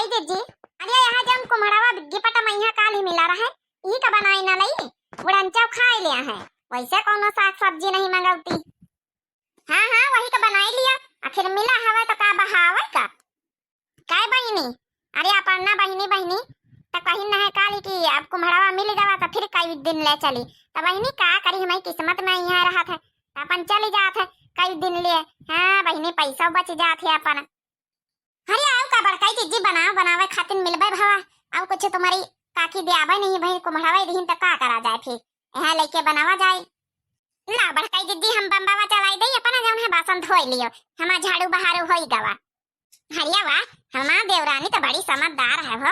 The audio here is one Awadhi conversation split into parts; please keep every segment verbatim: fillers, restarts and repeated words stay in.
दीदी, अरे यहाँ जौन कुम्हड़वा गिपट मइहाँ काल ही मिला रहे, इही का बनाई ना लई, उड़नचौ खाए लिया है, वैसे कौनो साग सब्जी नहीं मंगौती। हाँ, हाँ, वही का बनाई लिया, आखिर मिला हवे तो का बहावे का? काय बहिनी? अरे अपर्णा बहिनी, बहिनी, त कहिन है काली कि अब कुम्हड़वा मिल गवा त फिर कई दिन ले चली। त बहिनी का करी, हमारी किस्मत में यहाँ रहत है, त अपन चली जात है कई दिन ले। हाँ बहिनी, पैसा बच जात है अपन। अरे आओ का बड़काई दीदी, बनाओ, बनावे खातिर मिलबे भवा। आओ कुछ तुम्हारी काकी दे आवे नहीं भाई, कुम्हड़वा ही दिहिन त का करा जाए फिर, यहाँ लेके बनावा जाए। ला बड़काई दीदी, हम बम्बावा चलाई दई, अपना जौन है बासन धोई लियो, हमार झाड़ू बहारू होई गवा। अरे वाह, हमार देवरानी तो बड़ी समझदार है हो।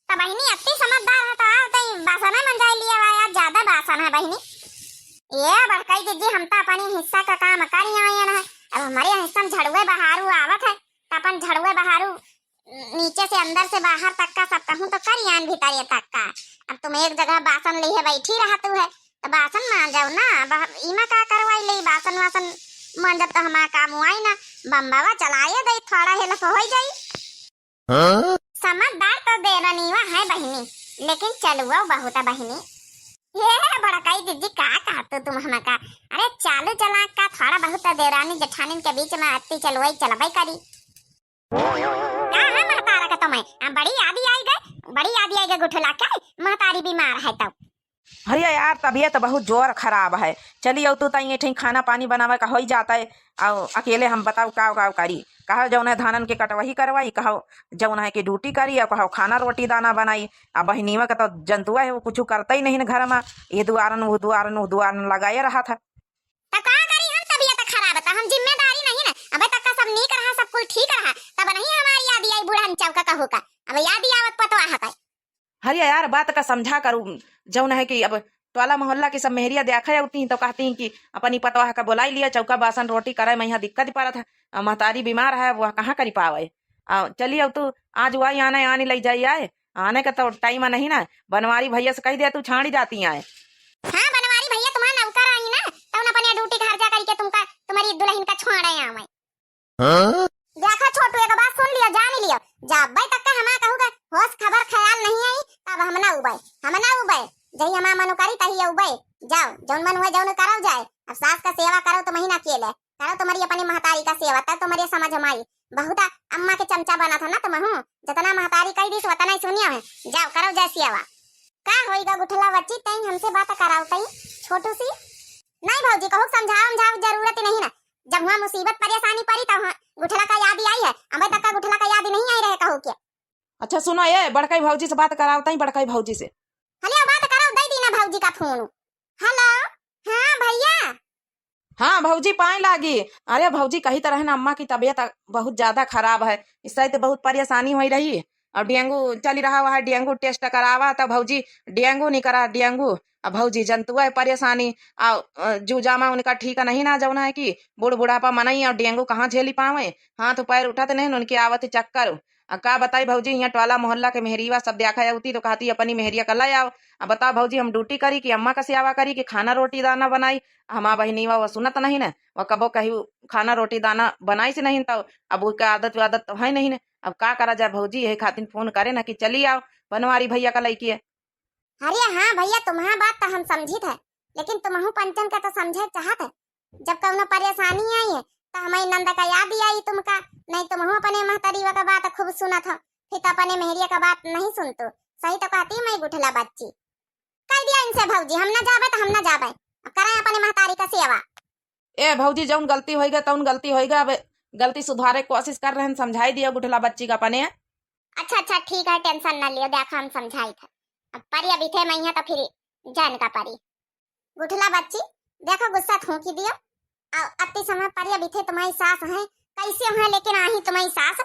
तो बहिनी अत्ती समझदार है तो आओ तई बासन मंजाई लिया वा, यार ज्यादा बासन है बहिनी। ये बड़काई दीदी, हम तो अपनी हिस्सा का काम करी आए हैं, अब हमारे हिस्सा में झड़ुए बहारू आवत है, तो अपन झड़ुए बहारू नीचे से अंदर से बाहर तक का सब कहूँ तो करियान भीतर ये तक का। अब तुम एक जगह बासन लिए बैठी रहतू है, तो बासन मांजो ना। अब हम इमा का करवाई ले, बासन वासन मांजब तो हमारा काम हुआ ही ना। बम्बावा चलाए दे, थोड़ा हेल्प हो जाई। हाँ? समझदार तो देवरानीवा है बहिनी, लेकिन चलुआ बहुत है बहिनी। ये बड़काई दीदी का कहतू तुम हमका? अरे चालू चला का, थोड़ा बहुत तो देवरानी जेठानिन के बीच में अत्ती चलुआई चलबे करी। का है महतारा का तुम्हें? आ, बड़ी याद आई गए, बड़ी याद आई गए गुठला के, महतारी बीमार है तब। अरे यार, तबीयत बहुत जोर खराब है। चली अउतू तई एठई खाना पानी बनावे का होई जाता है। अउ अकेले हम बताओ का का करी, कहो जौन है धानन के कटवही करवाई, कहो जौन है कि ड्यूटी करी, अउ कहो खाना रोटी दाना बनाई। अब बहिनीवा का तो जनतुआ है, वो कुछ करता ही नहीं न घर में, ये दुआरन वो दुआरन वो दुआरन लगाए रहा था। त का करी हम, तबीयत खराब त हम जिम्मेदारी नहीं ना। अबे तक का सब नीक रहा, सब कुल ठीक रहा, तब नहीं हमारी याद आई बुढ़न चौका कहू का। अब याद आवत पतवा है का। अरे यार, बात का समझा करू, जौन है कि अब टोला मोहल्ला की सब मेहरिया देखा अउती तो कहती कि अपनी पतवा का बुलाई लिया, चौका बासन रोटी करे में यहाँ दिक्कत पड़त है, अउ महतारी बीमार है, वो कहाँ करी पावे। अउ चली अउतू आज वही आने आने लई जाई आए, आने का तो टाइम नहीं ना। बनवारी भैया से कही दे तू छाड़ी जाती आए। हाँ, बनवारी भैया तुम्हारा नौकर आई ना, तो उन अपने ड्यूटी घर जा करके तुमका, तुम्हारी दुल्हन का छोड़े आवे। हाँ? देखा छोटू, एक बात सुन लियो, जान लियो, जब तक का हमारा कहू के होश खबर ख्याल नहीं आई, तब हम ना उबे, हम ना उबे। जही हमारा मनो करी तही उबे। जाओ, जौन मन हुए जौन करल जाए। अब सास का सेवा करो तो महीना अकेले, करो तुम्हारी अपनी महतारी का सेवा, तब तुम्हारी समझ में आई। बहुत अम्मा के चमचा बना था ना तुम हूँ, जितना महतारी कही दी उतना ही सुनियो है। जाओ करो जय सेवा। का होई गा गुठला बच्ची, तई हमसे बात कराओ तई छोटू सी। नहीं भौजी, कहू समझाओ समझाओ जरूरत ही नहीं ना। जब हुआ मुसीबत परेशानी पड़ी तब हुआ गुठला का याद ही आई है, अबे तक का गुठला का याद ही नहीं आई रहे कहू के। अच्छा सुनो, ए बड़काई भौजी से बात कराओ तई, बड़काई भौजी से। हेलो, बात करो, दे दी ना भौजी का फोन। हेलो, हाँ भैया। हाँ भौजी, पाए लागी। अरे भौजी, कही तरह ना अम्मा की तबीयत बहुत ज्यादा खराब है, इससे तो बहुत परेशानी होई रही। और डेंगू चली रहा हुआ है, डेंगू टेस्ट करावा तो भौजी डेंगू नहीं करा, डेंगू। अब भौजी जनतुआ है परेशानी, आ अ, जूजामा उनका ठीक नहीं ना, जौन है कि बूढ़ बुढ़ापा मनई और डेंगू कहाँ झेली पावे, हाथ पैर उठत नहीं, उनके आवत चक्कर। आ का बताई भौजी, यहाँ टोला मोहल्ला के मेहरीवा सब देखा अउती तो कहती अपनी मेहरिया का लै आओ। अब बताओ भौजी, हम ड्यूटी करी कि अम्मा का सेवा करी कि खाना रोटी दाना बनाई? हमार बहिनीवा वो सुनत नहीं न, वो कबो कही खाना रोटी दाना बनाई से नहीं, तो अब उसका आदत वादत तो है नहीं न। अब का करा जाए भौजी, यही खातिर फोन करे ना कि चली आओ बनवारी भैया का लइके। अरे हाँ भैया, तुम्हारा बात तो हम समझित है, लेकिन तुमहू पंचन का तो समझे चाहत है। जब कौनो परेशानी आई है, तो हमारी नंद का याद ही आई तुमका, नहीं तुमहू अपने महतरीवा का बात खूब सुनत हो, फिर तो अपने मेहरिया का बात नहीं सुनतो। सही तो कहती मैं गुठला बच्ची। कह दिया इनसे भौजी, हम ना जाबे तो हम ना जाबे, अब करें अपने महतारी का सेवा। ए भौजी, जौन गलती होई गए तौन गलती होई गए, अब गलती सुधारे के कोशिश कर रहे हैं, समझाई दियो गुठला बच्ची का अपने। अच्छा अच्छा ठीक है, टेंशन ना लियो, देखा हम समझाई थे। अब परी अभी थे मैं तो फिर जान का परी। गुठला बच्ची, देखो गुस्सा थूकी दियो। आ अति समय परी अभी थे तुम्हारी सास हैं, कैसे हैं लेकिन आही तुम्हारी सास।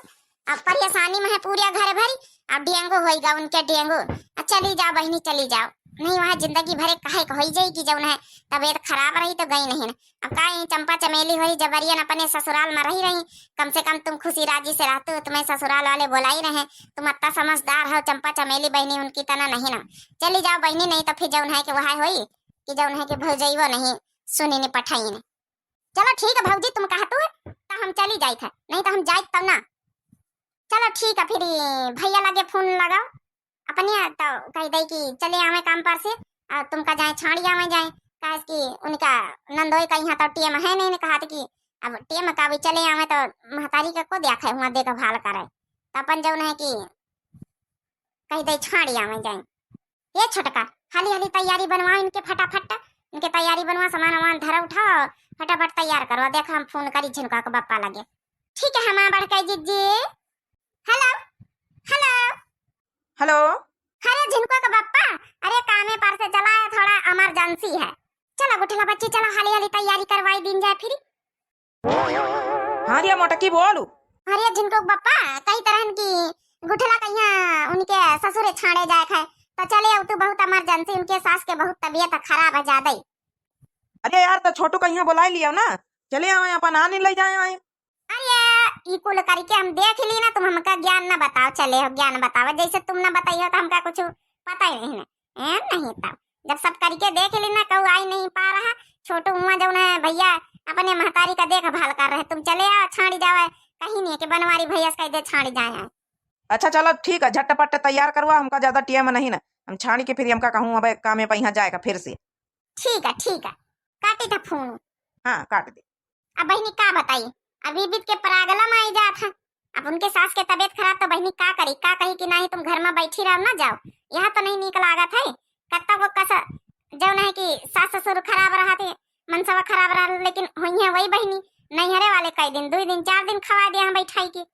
अब परेशानी में है पूरे घर भरी, अब डेंगू होई गा उनके डेंगू। अब चली जाओ बहिनी, चली जाओ, नहीं वहाँ जिंदगी भरे कहे के होई जाई कि जौन है तबीयत खराब रही तो गई नहीं ना। अब का यही चंपा चमेली होई जबरियन अपने ससुराल में रही रही, कम से कम तुम खुशी राजी से रहतू, तुम्हें ससुराल वाले बोलाई रहे। तुम अत्ता समझदार हो चंपा चमेली बहिनी, उनकी तना नहीं ना। चली जाओ बहिनी, नहीं तो फिर जौन है कि वह होई कि जौन है कि भौजइयो नहीं सुनी ने पठाई ने। चलो ठीक है भौजी, तुम कहतू है, हम चली जाइत है, नहीं तो हम जाइत तब ना। चलो ठीक है, फिर भैया लगे फोन लगाओ अपने, तो कहि दे कि चले आवे काम पर से, और तुमका जाए छाड़ी आवे जाए, काहे कि उनका नंदोई का यहाँ तो टेम है नहीं, ने कहा था कि अब टेम का भी चले आवे तो महतारी का को देखा है, हुआ देखभाल करे, तो अपन जौन है कि कहि दे छाड़ी आवे जाए। ए छोटका, हाली हाली तैयारी बनवाओ इनके फटाफट, इनके तैयारी बनवा, सामान वामान धरा उठाओ, फटाफट तैयार करो। देख हम फोन करी झिनका के बप्पा लगे। ठीक है हमार बड़का जिज्जी। हेलो, हेलो। हेलो। अरे झिनका के बप्पा, अरे कामे पर से चला है, थोड़ा इमरजेंसी है। चला गुठला बच्ची, चला हाली हाली तैयारी करवाई दिन जाए फिर। हाँ रे मोटकी बोलू। अरे झिनकू के बप्पा, कही तरहन की गुठला कहिया उनके ससुरे छाड़े जाए है, तो चले अब तू, बहुत इमरजेंसी, उनके सास के बहुत तबीयत खराब है ज्यादा ही। अरे यार, तो छोटू कहिया बुलाई लिया ना, चले आवे अपन आने ले जाए आए। अरे ई कुल करके हम देख ली ना, तुम हमका ज्ञान ना बताओ, चले हो ज्ञान बताओ, जैसे तुम ना बताई हो तो हमका कुछ पता ही नहीं है। ए, नहीं तब जब सब करके देख ली ना, कहू आई नहीं पा रहा। छोटू हुआ जौन है भैया अपने महतारी का देखभाल कर रहे, तुम चले आओ छाड़ी जावे, कहीं नहीं कि बनवारी भैया से कह दे छाड़ी जाए आए। अच्छा चलो ठीक है, झटपट तैयार करवा, हमका ज्यादा टेम नहीं ना, हम छाड़ी के फिर हमका कहूँ अब कामे पे यहाँ जाएगा फिर से। ठीक है, ठीक है, काटी था फोन। हाँ काट दे। अब बहिनी का बताई, अब ई बीत के प्रॉब्लम आई जात है। अब उनके सास के तबीयत खराब तो बहिनी का करी, का कही कि नहीं तुम घर में बैठी रहो ना जाओ, यहाँ तो नहीं नीक लागत है। कत्ता को कस जौन है कि सास ससुर खराब रहा थे, मनसवा खराब रहा, लेकिन हुई है वही बहिनी, नैहरे वाले कई दिन, दुई दिन, चार दिन खवा दिया हम बैठाई की।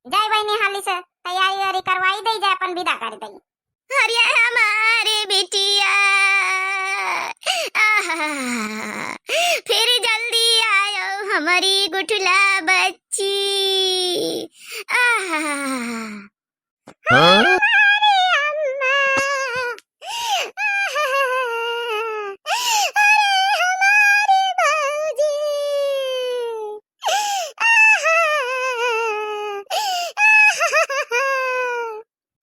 जाए बहिनी हाली से तैयारी वारी करवाई दे जाए, अपन विदा कर दे। अरे हमारी बिटिया, आहा, फिर जल्दी आयो हमारी गुठला बच्ची। आहा। हाँ? हमारी अम्मा, आहा, अरे हमारी बाबूजी, आहा, आहा।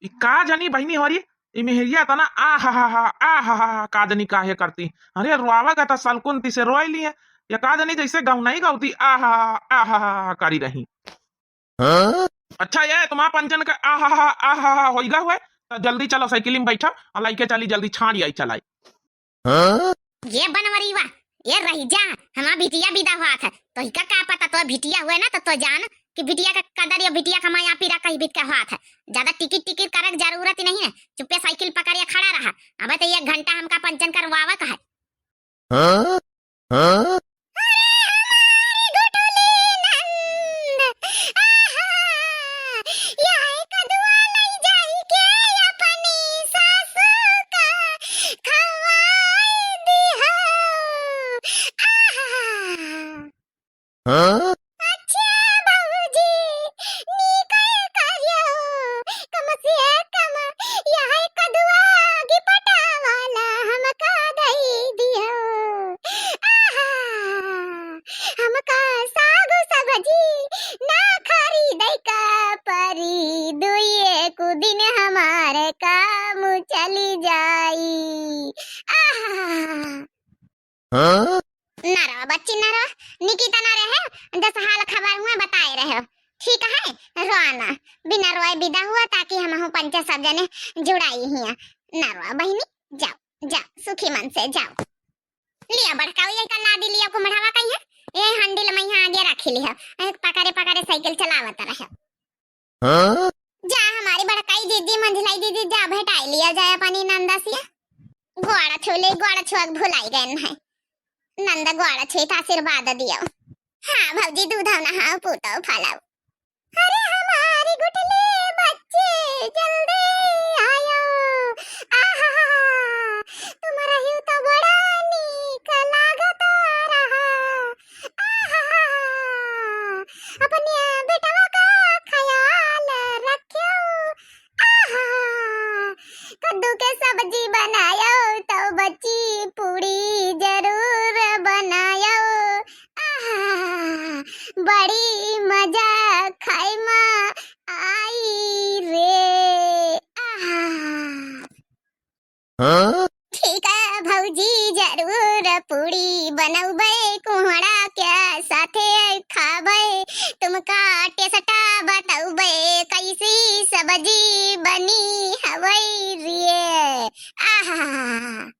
ई का जानी बहिनी होरी, ई मेहरिया तना आ हा हा हा, आ हा हा हा, का जानी काहे करती। अरे रोआवा का त सलकुन ती से रोई लिए, या का जानी जैसे गाँव नहीं गावती, आ हा हा, आ हा हा, करी रही। हाँ? अच्छा ये तुम्हारा पंचन का आ हा हा, आ हा हा होइगा हुए, तो जल्दी चलो साइकिल में बैठा और लइके चली जल्दी छाड़ी आई चलाई। हाँ? ये बनवरीवा, ये रही जा, हमार बिटिया विदा हुआ था, तो इका का पता, तो बिटिया हुए ना, तो, तो जान कि बिटिया का कदर या बिटिया का माया पीरा कहीं बीत के हुआ था। ज्यादा टिकिर टिकिर करे के जरूरत ही नहीं है, चुप्पे साइकिल पकड़ या खड़ा रहा। अब तो एक घंटा हमका पंचन करवावे का है। हाँ? हाँ? अरे हमारी गुठुली नंद, आहा, यह कदुआ लई जाई के अपनी सासू का खवाई दिहो। आहा। हाँ? अच्छा बाबूजी, निकल करियो, कम से कम यह कदुआ की पटावाला हमका दई दियो। आहा, हमका साग सब्जी ना खरीदे का परी, दुए कु दिन हमार काम चली जाई। आहा। हाँ? ना रो बच्ची, ना रो, निकिता ना रहे, जस हाल खबर हुए बताए रहे। ठीक है, रोआ ना, बिना रोए विदा हुआ, ताकि हमहू पंचे सब जने जुड़ाई हिया। ना रोआ बहिनी, जाओ, जाओ, सुखी मन से जाओ। लिया बड़का, ये का लादी लिया कुम्हड़ावा कहीं है, ये हंडिल में यहाँ आगे रखी लिया, एक पकड़े पकड़े साइकिल चलावत रहे। हाँ? जा हमारी बड़काई दीदी, मंझलाई दीदी, जा भेटाई लिया जाए अपनी नंदा सिया। गोड़ा छुले, गोड़ा छुआ के भुलाई गए हैं। नंदा गोड़ा छुई त आशीर्वाद दियो। हाँ भौजी, दूधौ नहाओ, पूतौ फलाओ। अरे हमारी गुठली बच्ची, जल्दी आयो। आहा, तुम रहियो तो बड़ा नीक लागत रहा। आहा, अपने बेटवा का ख्याल रखियो। आहा, कद्दू के सब्जी बनायो तो बच्ची पूड़ी जरूर बनायो। आहा, बड़ी मजा खाए मा आई रे। आहा। हाँ? ठीक है भौजी, जरूर पूड़ी बनौबै, कुहड़ा के साथे खाबै, का taste बतउबे, कैसी सब्जी बनी हवै रे। आहा।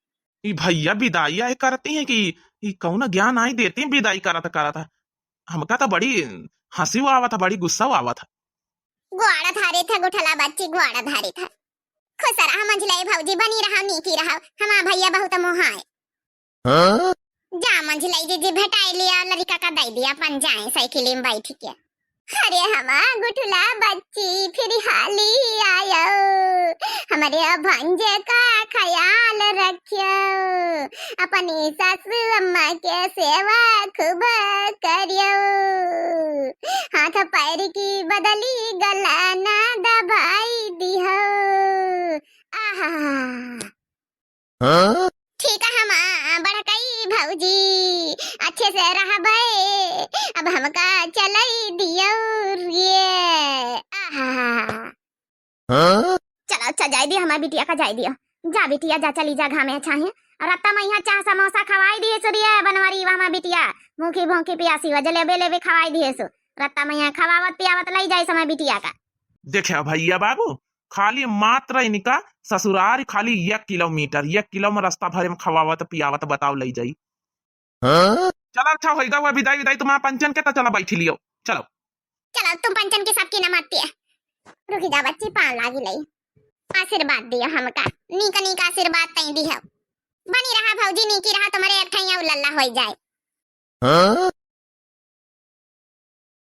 ई भइया बिदाई आए करती हैं कि ई कौनो ज्ञान आए देती हैं बिदाई करत करत। हमका तो बड़ी हँसी आवत है, बड़ी गुस्सा आवत है। ग्वाड़ा धारित है गुठला बच्ची, ग्वाड़ा धारित है। खुश रहा मंझिलाई भौजी, बनी रहा, नीकी रहा। हमार भइया बहुत मोहाए। हाँ? जा मंझिलाई जीजी, भेटाई लिया, लड़िका का दइ दिया, अपन जाए साइकिल में बैठ के। अरे हमार गुठला बच्ची, फिर हाली आयो, हमरे भंजे का ख्याल रखियो, अपनी सासू अम्मा के सेवा खूब करियो, हाथ पैर की बदली गला ना दबाई दिहो। आहा। हाँ? ठीक है हमार बड़कई भौजी, अच्छे से रहबे, अब हमका चलई दियो रे। आहा। हाँ? चलो अच्छा, जाए दिया हमार बिटिया का, जाए दिया। जा बिटिया जा, चली जा, घामे अच्छा है। और रत्ता मैया चाह समोसा खवाई दिए सु रे बनवारी, वह हमार बिटिया भूखी भूखी पियासी हुआ, जलेबे लेबे खवाई दिए सु। रत्ता मैया खवावत पियावत लई जाए समय बिटिया का। देखे भइया बाबू, खाली मात्र इनका ससुरार खाली एक किलोमीटर, एक किलो में रास्ता भरे में खवावत पियावत बताओ लई जाई। हाँ? चलो अच्छा होइगा हुआ बिदाई विदाई तुम्हारा पंचन के, तो चलो बैठी लियो, चलो। चलो तुम पंचन के सबकी नमस्ते। रुकी जा बच्ची, पाँव लागी लई, आशीर्वाद दियो हमका, नीक नीक आशीर्वाद तई दिहो। बनी रहा भौजी, नीकी रहा, तुम्हारे एक ठैया उलल्ला होई जाए। हाँ?